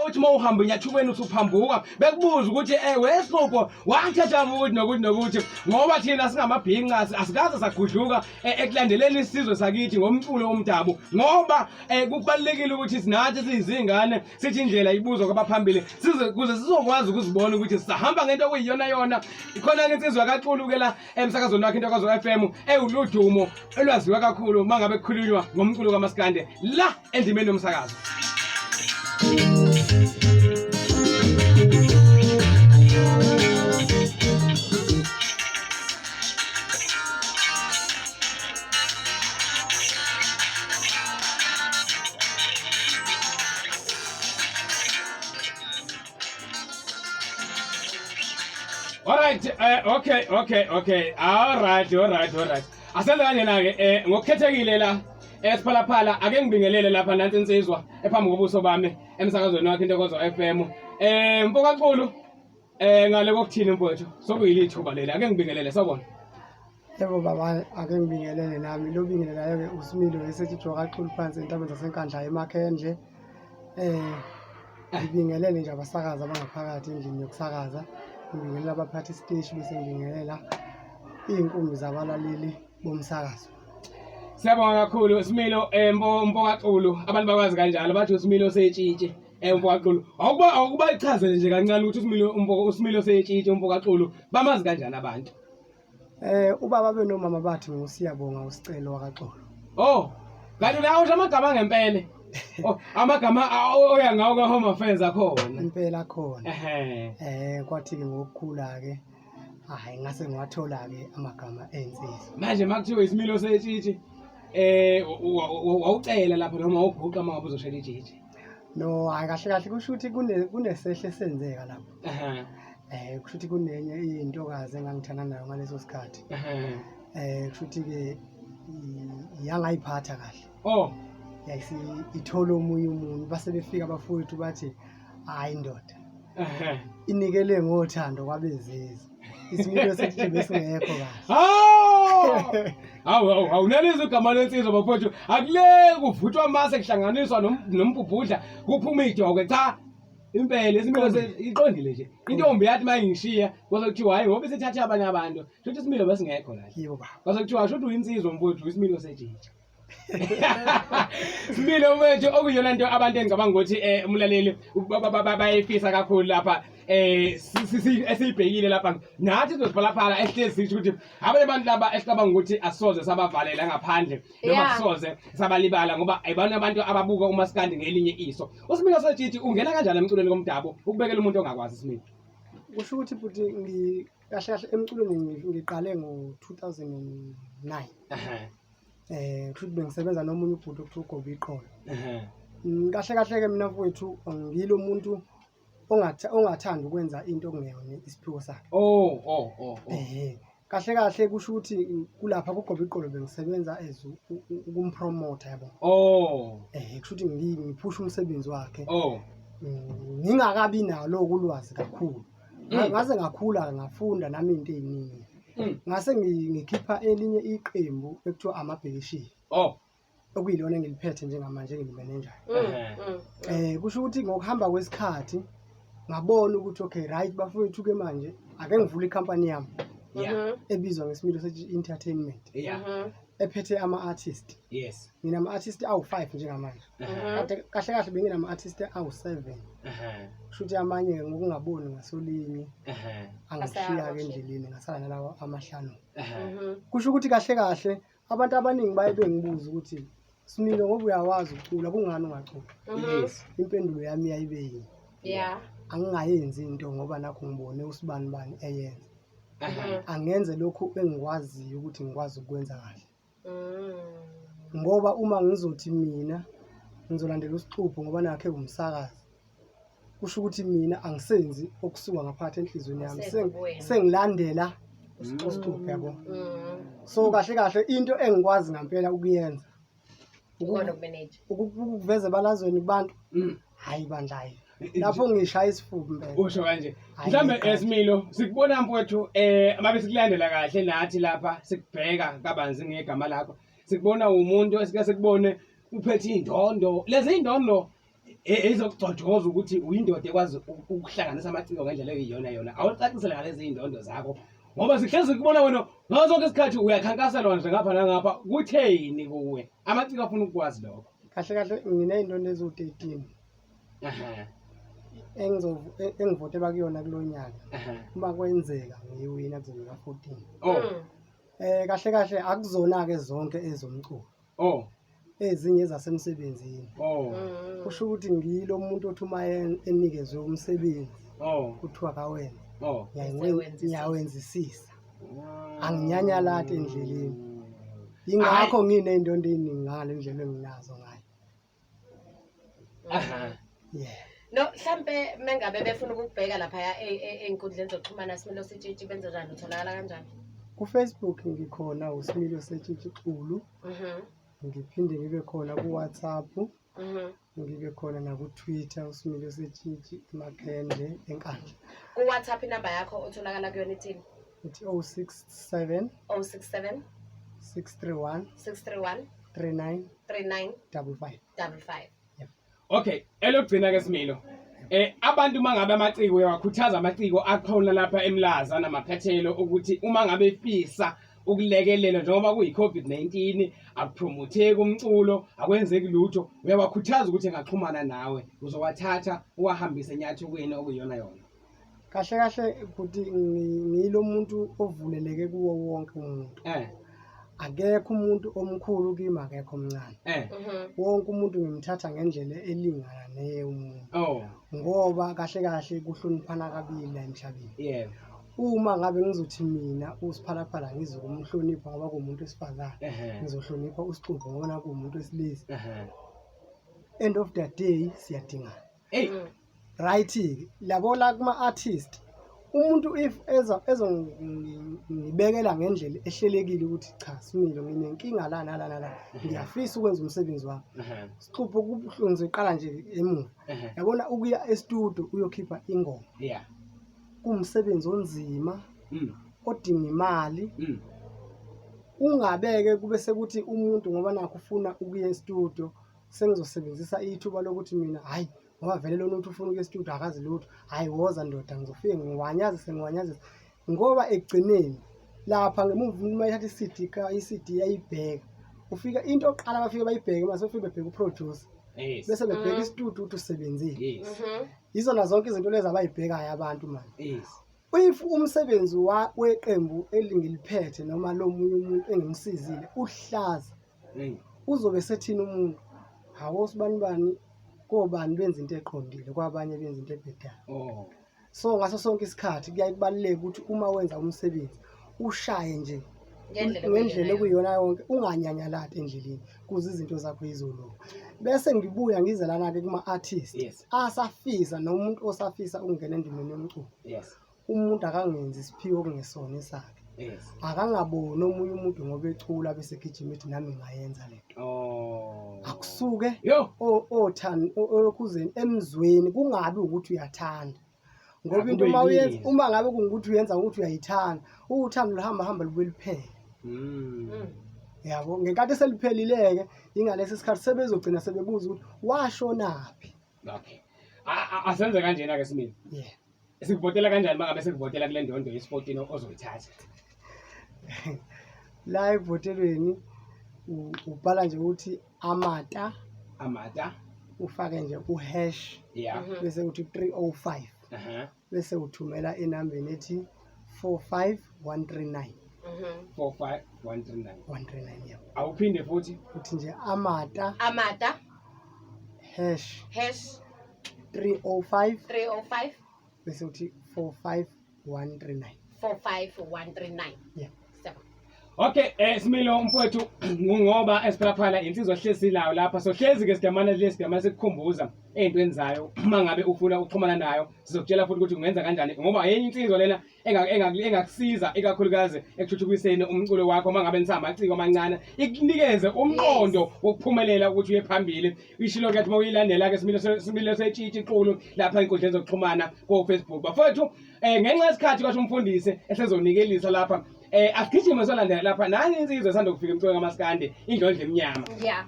uthi uma uhamba enyathukweni usuphambuka bekubuza ukuthi eh wesixubho wathatha ukuthi nokuthi nokuthi ngoba thina singamabhinca asikaze sagudluka eh, ekulandeleni isizwe sakithi ngomculo womdabu ngoba eh, kubalulekile ukuthi sinathi siyizingane sithi indlela ibuzwa kwabaphambili size kuze sizokwazi ukuzibona ukuthi sisahamba ngento okuyiyona yona ikhona-ke insizwa kaXulu ke la emsakazweni wakhe Intokozo FM ewuludumo elwaziwa kakhulu mangabe kukhulunywa ngomculo kaMaskande la endimeni yomsakazo. Alright, okay, okay, okay. Alright, alright, alright. Asenze kanjena ke eh ngokukhethekile la esiphalaphala ake ngibingelele lapha nansi insizwa ephambi kobuso bami emsakazweni wakhe Intokozo FM. Eh mfokaXulu eh ngale kokuthini mfowethu sokuyili ithuba leli ake ngibingelele sawubona. Yebo baba, ake ngibingelele nami. Lo bingelelayo-ke uSimilo esethi Jokaxulu phansi entabeni zaseNkandla eMakhendle. Eh ngibingelele nje abasakazi abangaphakathi endlini yokusakaza. Ngibingelela abaphathi isiteshi bese ngibingelela iy'nkumbi zabalaleli bomsakazo. Siyabonga kakhulu Similo eh, mpo mpokaXulu abantu bakwazi kanjalo bathi uSimilo setshitshi eh mpokaXulu awukuba awukuba ichazele nje kancane ukuthi uSimilo umpo uSimilo setshitshi umpokaXulu bamazi kanjani abantu. Eh ubaba benomama bathi nguSiyabonga uSicelo wakaXolo. Oh, kanti nawo usho amagama ngempela. Oh, amagama oya ngawo ka Home Affairs akhona. Impela khona. Ehhe. Eh kwathi ke ngokukhula ke hayi ngase ngiwathola ke amagama ensizwa. Manje makuthiwa isimilo setshitshi eh wawucela lapha noma wawuguqa uma ngabe uzoshela itshitshi. No, hayi kahle kahle kusho ukuthi kune kunesehle esenzeka lapho. Ehhe. Eh kusho ukuthi kunenye intokazi engangithanda nayo ngaleso sikhathi. Ehhe. Eh kusho ukuthi ke yangayiphatha kahle. Oh, Yayisi ithola omunye umuntu base befika abafowethu bathi hayi ndoda ehhe. inikele ngothando kwabezizwe. Isimilo sethu besingekho kahle. Hawu! Hawu hawu hawu nalizwe igama lensizwa bafowethu. Akule kuvuthwa amase kuhlanganiswa nombhubhudla kuphuma idokwe cha. Impela isimilo iqondile nje. Intombi yathi mayingishiya kwase kuthiwa hayi ngoba isithathe abanye abantu. Shuthi isimilo besingekho la. Yebo baba. Kwase kuthiwa shuthi uyinsizwa mfowethu isimilo setshitsha. Similo mfowethu okuyiyona nto abantu engicabanga ukuthi eh umlaleli bayifisa kakhulu lapha eh esiyibhekile lapha nathi sizosiphalaphala esihlezi sisho ukuthi abanye abantu laba esicabanga ukuthi asoze sabavalela ngaphandle noma soze sabalibala ngoba ayibona abantu ababuka umaskandi ngelinye iso. USimilo Setshitshi ungena kanjani emculweni komdabu ukubekela umuntu ongakwazi Similo? Kusho ukuthi bhuti ngi kahle kahle emculweni ngiqale ngo-2009. Eh kusho ukuthi bengisebenza nomunye ubhuti okuthiwa uGoba iqolo. Kahle kahle ke mina mfowethu ngilo muntu ongathanda ukwenza into okungeyona isiphiwo sakhe. Oh oh oh. oh. Eh kahle kahle kusho ukuthi kulapha kuGoba iqolo bengisebenza as ukumpromota yabo. Oh. Eh kusho ukuthi ngiphusha umsebenzi wakhe. Oh. Ngingakabi nalo ulwazi kakhulu. Ngaze ngakhula ngafunda nami into eziningi. Ngase ngikhipha elinye iqembu ekuthiwa amabhekishiya. Oh. Okuyilona engiliphethe njengamanje engilimenenjayo. Eh kusho ukuthi ngokuhamba kwesikhathi ngabona ukuthi okay right bafowethu ke manje ake ngivule ikhampani yami. Yeah. Ebizwa ngesimilo sethi entertainment. Yeah. Ephethe ama artist. Yes. Nginama artist awu5 njengamanje. Kade kahle kahle benginama artist awu7. Kusho ukuthi amanye ngokungaboni ngasolinye angishiya ke endleleni ngasala nalawa amahlanu. Kusho ukuthi kahle kahle abantu abaningi baye bengibuza ukuthi Similo ngoba uyawazi ukucula kungani ungaculi? Yes. Impendulo yami yayibe yini? Yeah. Angingayenzi into ngoba nakho ngibone usibani bani eyenza. Angenze lokhu engikwaziyo ukuthi ngikwazi ukwenza kahle. Ngoba uma ngizothi mina ngizolandela usixubho ngoba nakhe umsakazi kusho ukuthi mina angisenzi okusuka ngaphakathi enhliziyweni yami sengilandela usixubho yabo. So kahle kahle into engikwazi ngampela ukuyenza ukuveza ebalazweni kubantu hayi bandla hayi lapho ngishaya isifuba impela usho kanje mhlambe esimilo sikubona mfowethu eh mabe sikulandela kahle nathi lapha sikubheka kabanzi ngegama lakho sikubona umuntu esike sikubone uphethe indondo lezi indondo Ezokugcojoza ukuthi uyindoda ekwazi ukuhlanganisa amaciko ngendlela ekuyiyona yona. Awucacisele ngalezi zindondo zakho ngoba sihlezi kubona wena ngaso sonke isikhathi uyakhankaselwa nje ngapha nangapha. Kutheni kuwe? Amaciko afuna ukukwazi lokho. Kahle kahle nginey'ndondo eziwu-13 engivotela kuyona kulo nyaka. Uma kwenzeka ngiyiwina kuzobe ka-14. Oh. Kahle kahle akuzona-ke zonke ezomculo. Oh. Ezinye ezasemsebenzini. Oh. Kusho ukuthi ngilo muntu othi uma enikezwe umsebenzi Oh. kuthiwa kawenze. Oh. Ngiyawenzisisa. Anginyanyalati endleleni. Yingakho nginey'ndondo ey'ningi ngale ndlela enginazo ngayo. Aha. Yeah. No, mhlampe mengabe befuna ukukubheka laphaya ey'nkundleni zokuxhumana Similo Setshitshi benze njani, utholakala kanjani? Ku-Facebook ngikhona uSimilo Setshitshi Xulu. Ngiphinde ngibe khona ku-WhatsApp. Ngibe khona naku-Twitter uSimilo Setshitshi eMakhende eNkandla. Ku-WhatsApp inamba yakho otholakala kuyona ithini? Ithi 067 067 631 631 39 39 55. 55. Okay, elokugcina ke Similo. Abantu mangabe amaciko uyawakhuthaza amaciko akhona lapha eMlaza namaphethelo ukuthi uma ngabe efisa ukulekelela njengoba kuyi-COVID-19 akupromotheki umculo akwenzeki lutho, uyawakhuthaza ukuthi engaxhumana nawe, uzowathatha uwahambise enyathukweni okuyiyona yona. Kahle kahle bhuti ngiyilo muntu ovuleleke kuwo wonke umuntu. Akekho umuntu omkhulu kimi, akekho omncane. Wonke umuntu ngimthatha ngendlela elingana neye umuntu. Oh. Ngoba kahle kahle kuhloniphana kabili la emhlabeni. Yebo. Uma ngabe ngizothi mina uSiphalaphala ngizokumhlonipha ngoba kuwumuntu wesifazane, ngizohlonipha uSixubho ngoba nakuwumuntu wesilisa. End of the day siyadingana. Hey. Right-ke labo la kuma-artist umuntu if ezongibekela ngendlela ehlelekile ukuthi cha Similo nginenkinga la nala nala ngiyafisa ukwenza umsebenzi wami. Sixubho kubuhlungu, ngizoqala nje emuva. Yabona ukuya e-studio uyokhipha ingoma. Yeah. Kuwumsebenzi onzima odinga imali. Ungabeke kube sekuthi umuntu ngoba nakho ufuna ukuya e-studio sengizosebenzisa ithuba lokuthi mina hayi ngoba vele lona uthi ufuna ukuya e-studio akazi lutho, hhayi woza ndoda ngizofike ngiwanyazise ngiwanyazise. Ngoba ekugcineni lapha ngemuva umuntu uma ethatha i-C D i-C D ayibheka, ufika into yokuqala abafike bayibheke mase befike bebheka u-producer. Yes. Bese bebheka i-studio ukuthi usebenzile. Yes. Yizona zonke izinto lezi abayibhekayo abantu manje. Yes. If umsebenzi weqembu elingiliphethe noma lomunye umuntu engimsizile uhlaza, uzobe sethini umuntu? Hawo sibanibani kobani benza into eqondile kwabanye benza into ebhedayo. Oh. So ngaso sonke isikhathi kuyaye kubaluleke ukuthi uma wenza umsebenzi ushaye nje Ngendlela ngendlela ekuyiyona yonke, unganyanyalati endleleni kuze izinto zakho izolunga. Bese ngibuya ngize lana-ke kuma-artist Yes. asafisa nomuntu osafisa ukungena endimeni yomculo. Yes. Umuntu akangenzi isiphiwo okungesona esakhe. Yes. Akangaboni omunye umuntu ngoba ecula bese egijima ethi nami ngingayenza le nto. Oh. Akusuke Yo. olokhuzeni emzweni kungabi ukuthi uyathanda. Ngoba into Akube uma uyenza, yini. uma ngabe kungukuthi uyenza ukuthi uyayithanda, uthando luhamba hamba lubuye luphele. Yabo, ngenkathi seliphelile-ke ingalesi sikhathi sebezogcina sebebuza ukuthi washonaphi. Okay. Asenze kanjena ke Similo. Yeah. Sikuvotela kanjani mangabe sikuvotela kule ndondo yesi-14 ozoyithatha? La ekuvotelweni ubhala nje ukuthi amata, Amata. ufake nje uhash, Yeah. Bese uthi 305. Bese uthumela enambeni ethi 45139. 45139. 139, yebo. Awuphinde futhi. Uthi nje amata, Amata, hash, hash, 305, 305, bese uthi 45139. 45139. Yeah. Siyabonga. Okay, Similo mfowethu, ngoba esiPhalaphala insizwa hlezi nayo lapha. So hlezi ke sigamana lesigamana sikukhumbuza ey'ntweni zayo. Uma ngabe ufuna ukuxhumana nayo, sizokutshela futhi ukuthi ungenza kanjani, ngoba yenye insizwa lena engakusiza ikakhulukazi ekuthuthukiseni umculo wakho. Uma ngabe nisamaciko amancane, ikunikeze umqondo wokuphumelela ukuthi uye phambili. Ishilo ke uma uyilandela ke Similo Setshitshi Xulu lapha enkundleni zokuxhumana ko Facebook. Bafowethu, ngenxa yesikhathi kwasho umfundisi esezonikelisa lapha, asigijime solandela lapha nani insizwa esanda kufika emculweni kaMaskandi, Indlondlo Emnyama. Yeah.